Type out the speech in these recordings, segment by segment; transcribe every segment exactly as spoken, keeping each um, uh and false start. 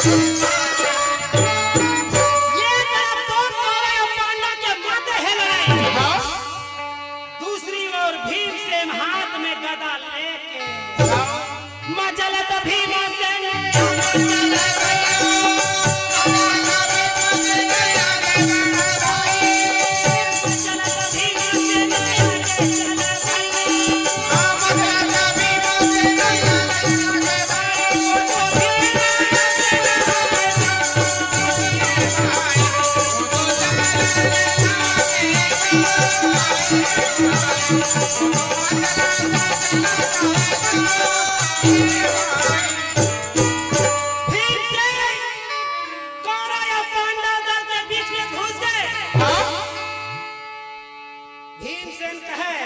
ये तरफ तो कौरव पांडव के मध्य हे लड़ाई। हाँ। दूसरी ओर भीमसेन हाथ में गदा लेके। हाँ। मचलत भीमसेन। फिर से कौरव या पांडव दल के बीच में घुस गए। हाँ? भीमसेन कहे,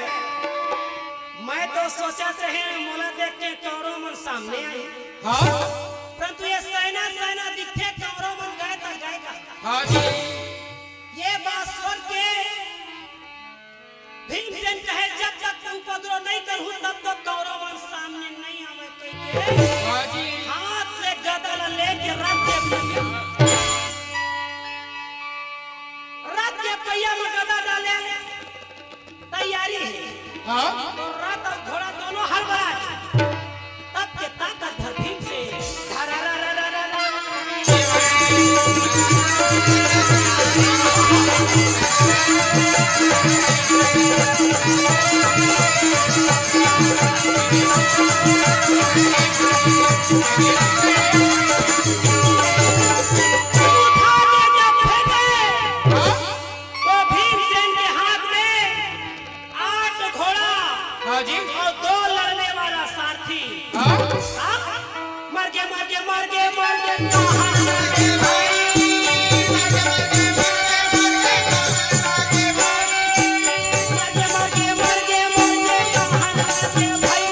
"मैं तो सोचत रहे मोला देख के कौरव मन सामने आही।" हाँ? परंतु ये सेना, सेना दिखथे, कौरव मन गए त गए का। हाँ जी। ये बात सुन के भीमसेन कहे, "जब तक उपद्रव नहीं करहूं, तब तक कौरव मन सामने नहीं आवे," कह के हाँ जी। हाथ ले गदा ला लेके रथ के पहिया, रथ के पहिया में गदा डाले, तैयारी हे। हाँ। तो रथ अउ घोड़ा दोनों हड़बड़ा गे। तब के ताकत धर भीमसेन। उठा के जब फेंके, हाँ? तो भीमसेन के हाथ में आठ घोड़ा हाँ जी। और दो लड़ने वाला सारथी। हाँ? हाँ? मर गे, मर गे, मर गे, मर गे, कहाँ मर गे भाई? मर गे, मर गे, मर गे, मर गे, कहाँ मर गे भाई?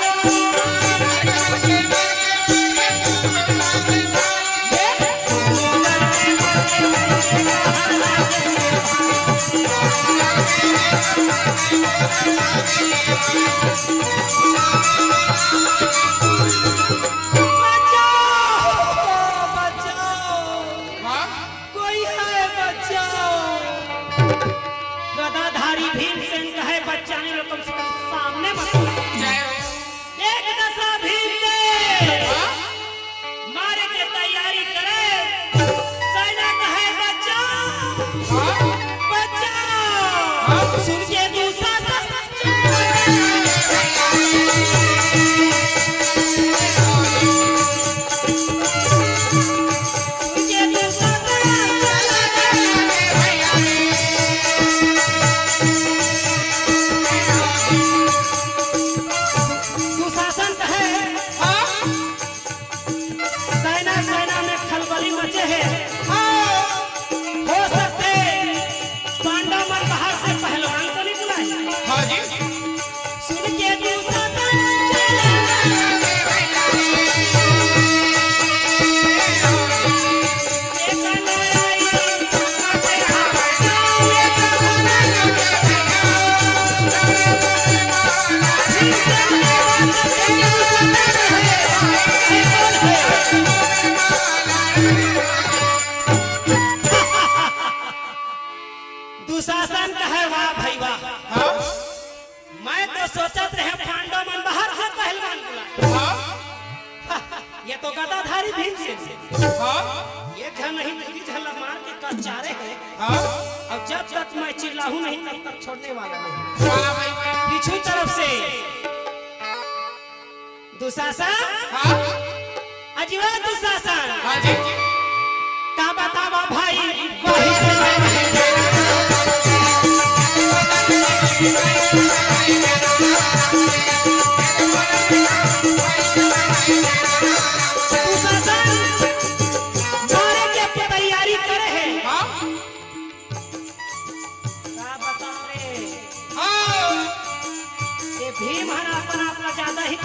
बचाओ, बचाओ। हाँ? कोई है, बचाओ। गदाधारी भीमसेन कहे, "बच्चा नहीं, कम से कम सामने मत आओ।" जय हो। एक दशा भीमसेन। हाँ? मारे के तैयारी करे, सेना कहे, "बचाओ, हाँ? बचाओ।" हाँ? सुन के दुशासन, सुन के दुशासन, दुशासन कहे, हाँ? सेना, सेना में खलबली मचे हे। हाँ। हो सकथे पांडव मन बाहर से पहलवान तो नहीं बुलाए? हाँ जी। सुन के तू सदन चला। दुशासन कहे, "वाह भाई वाह।" हाँ? मैं तो सोचत रहे पांडव मन बाहर से पहलवान बुलाए। हाँ? ये तो गदाधारी भीमसेन। हाँ? ये झन नहीं, दू झन ला मार के कचारे हे। हाँ? और जब तक मैं चिल्लाहूं नहीं, तब तक छोड़ने वाला नहीं। वाह भाई वाह। पीछू तरफ से दुशासन? हाँ? अजी ओ दुशासन? हाँ जी। का बतावा भाई, वही से दुशासन मारे के तैयारी करे हे। हाँ? का बताओ रे? हाँ। ये भीम हर अपन आप ला ज्यादा ही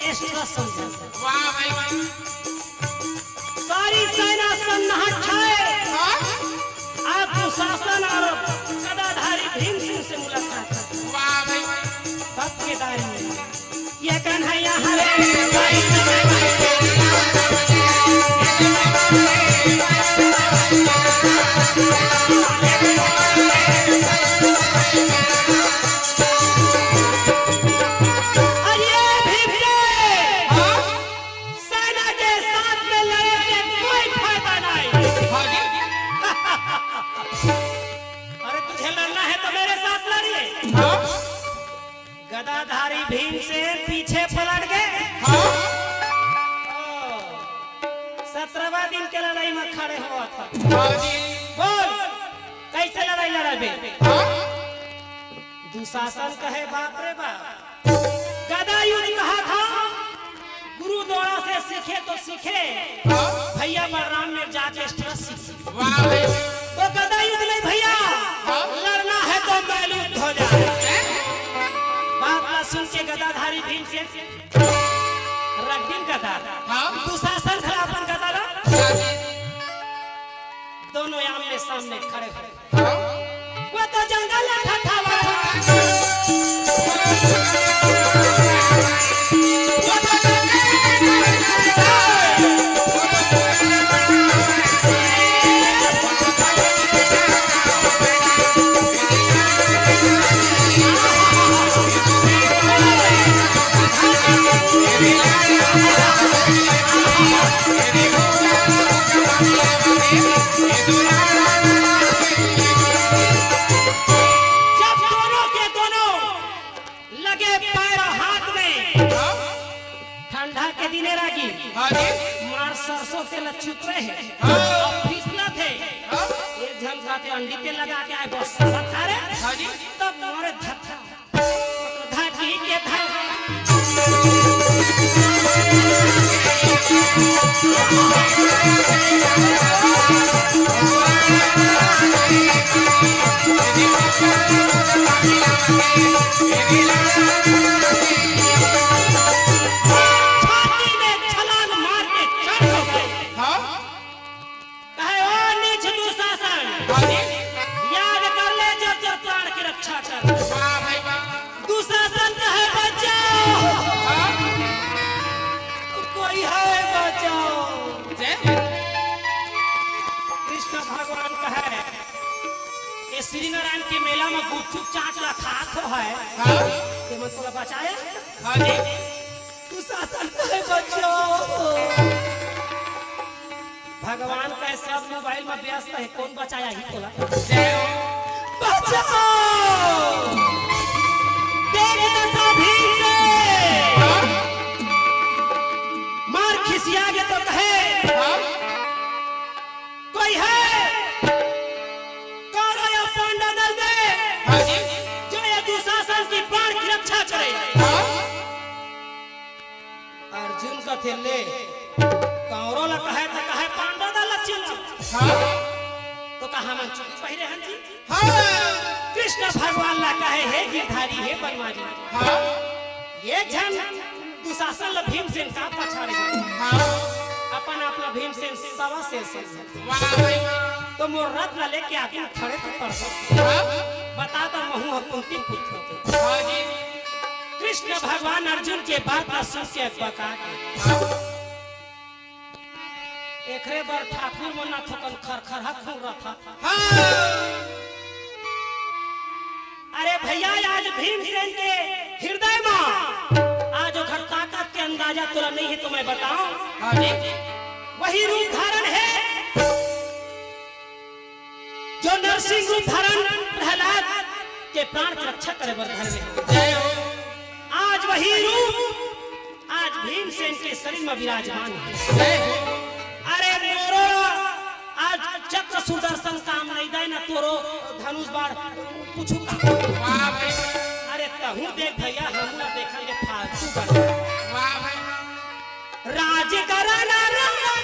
extra समझता। वाह भाई वाह। सारी सेना सन्नाटा हे। हाँ। आप दुशासन सत्रहवाँ दिन के लड़ाई में खड़े होवत हस। हाँ जी। बोल, कइसे लड़ाई लड़बे? हाँ? दुशासन कहे, बाप रे बाप, गदा युद्ध कहा था, गुरु द्रोण से सीखे तो सीखे, हाँ? भइया बलराम मिर्जा के स्टाइल सीखे। वाह भाई। तो गदा युद्ध नहीं भइया, हाँ? लड़ना है तो मल्ल युद्ध हो जाए। हैं? बात ला सुन के गदाधारी भीमसेन रख दिन गदा। हाँ? दुशासन खड़ा अपन गदा ला। हाँ जी। दोनों आमने सामने खड़े हो। हाँ? वो तो जंगल में था, था, था। जब दोनों के दोनों लगे पैर हाथ में, हाँ? ठंडा के दिने रागी, हाँ जी। मार सरसों तेल चुप रहे, हाँ। अब फिसलत हे। हाँ। एक झन का ते अंडी तेल लगा के आए, बस बता रे। हाँ जी। तब मोरे धक्का, धाकी के धाका। छाती में छलांग मार के चढ़ हो गए। हाँ? कहे, "ओ नीच दुशासन, हाँ जी। याद कर ले, जब जब प्राण की रक्षा कर।" वाह भाई वाह। दुशासन कहे, "बचाओ।" हाँ? कोई है, बचाओ। जय हो। कृष्ण भगवान कहे, ये श्री नारायण के मेला में गुपचुप चाट ला खात हो है। हाँ? ये मन तोला बचाए? हाँ जी। दुशासन कहे, "बचाओ।" भगवान कहे, "सब मोबाइल में व्यस्त हे, कोन बचाय आही तोला?" जय हो। बचाओ! देख दशा भीम के। हाँ? मार खिसिया गे तो कहे, हाँ? कोई है कौरव या पांडव दल में, हाँ जी। जो ये दुशासन की प्राण की रक्षा करे? हाँ। अर्जुन कथे, "ले, कौरव ला कहे त कहे, पांडव दल ला चिन्ह।" हाँ। तो कहा, "हमन चूड़ी पहिरे हन जी?" हाँ। कृष्ण भगवान ला कहे, "हे गिरधारी, हे बनवारी।" हाँ। ये झन दुशासन ला भीमसेन का पछाड़े हे। हाँ। अपन आप ला भीमसेन सवा शेर समझे। वाह भाई वाह। तो मोर रथ ला लेके आके खड़े तो कर दो। हाँ। बता तो महू ह कुंती पुत्र हो। हाँ जी। कृष्ण भगवान अर्जुन के बात ला सुन के अकबका गे। हाँ। एकरे बर ठाकुर मन ना थोकन खरखरहा खून रथा। हाँ। अरे भैया, आज भीमसेन के हृदय में आज ओकर ताकत के अंदाजा तोला नहीं है तो मैं बताऊं। हाँ जी। वही रूप धारण है जो नरसिंह रूप धारण प्रहलाद के प्राण की रक्षा करे बर धरे हे। जय हो। आज वही रूप आज भीमसेन के शरीर में विराजमान है। जय हो। अरे मोरो आज चक्र सुदर्शन काम नहीं दे ना तोरो धनुष बाण कुछ का। वाह भाई। अरे तहूँ देख भैया, हम ना देखन के फालतू बात। वाह भाई। राज करना राम